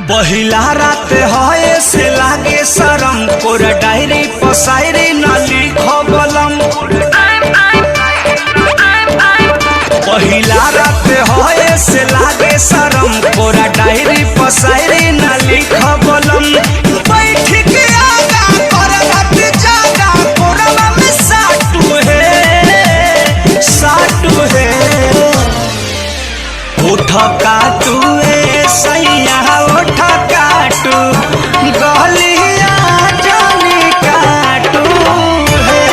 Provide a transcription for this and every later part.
पहिला रात हये से लागे शरम, कोरा डायरी पसायरी न लिखबलम। पहिला रात हये से लागे शरम, कोरा डायरी पसायरी न लिखबलम। बैठ के आगा कर रात जागा, कोरवा में साटू है, साटू है। उठ काटू ए सैया, उठ काटू गलिया जानी काटू है।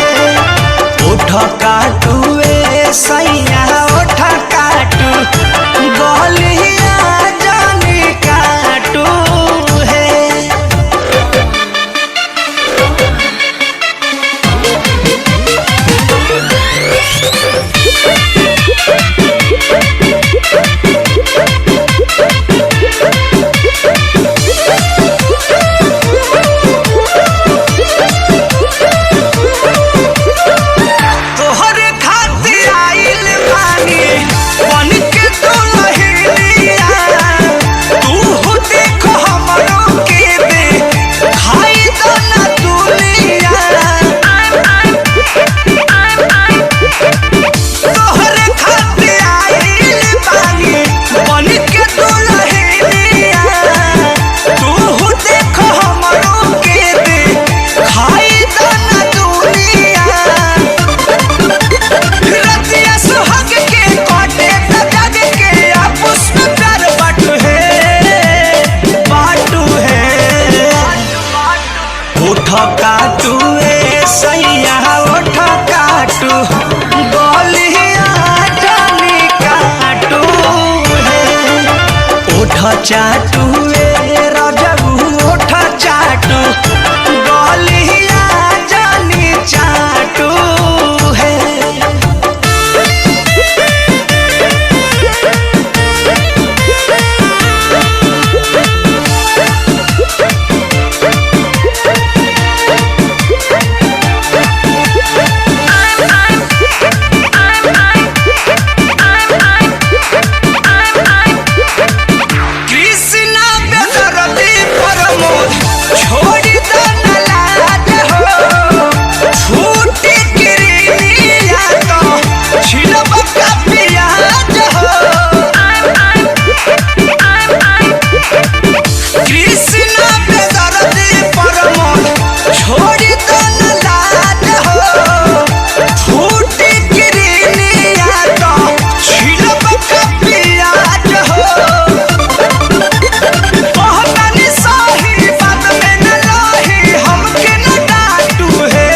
उठ काटू ए सैया, उठ काटू गलिया जानी काटू है। तोहरे खातिर आइल बानी बन के दुल्हनिया, तू देख हमरो के दे खाई दो ना दुनिया। तोहरे खातिर आइल बानी बन के दुल्हनिया, तू देख हमरो के दे खाई दो ना दुनिया। रतिया सुहाग के काटे त जग के आपस में प्यार बाटू है, बाटू है। उठ काटू ए सैया, उठ काटू गलिया जानी काटू है। उठ चाटू ए रजबू, उठ चाटू गलिया जानी चाटू है। कृष्णा बेदरती प्रमोद छोड़ी दो न लाज हो, छूटी किरनिया तो छिलब का प्याज हो। कृष्णा बेदरती प्रमोद छोड़ी दो न लाज हो, छूटी किरनिया तो छिलब का प्याज हो। कहतानी सही बात में न रही, हमके न डांटू है,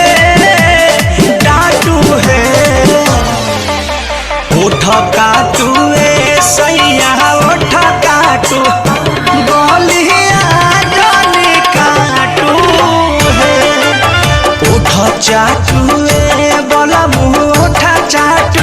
डांटू है। उठ काटू ए सैया, उठ काटू गलिया जानी काटू है। उठ चाटू ए बलमु, उठ चाटू।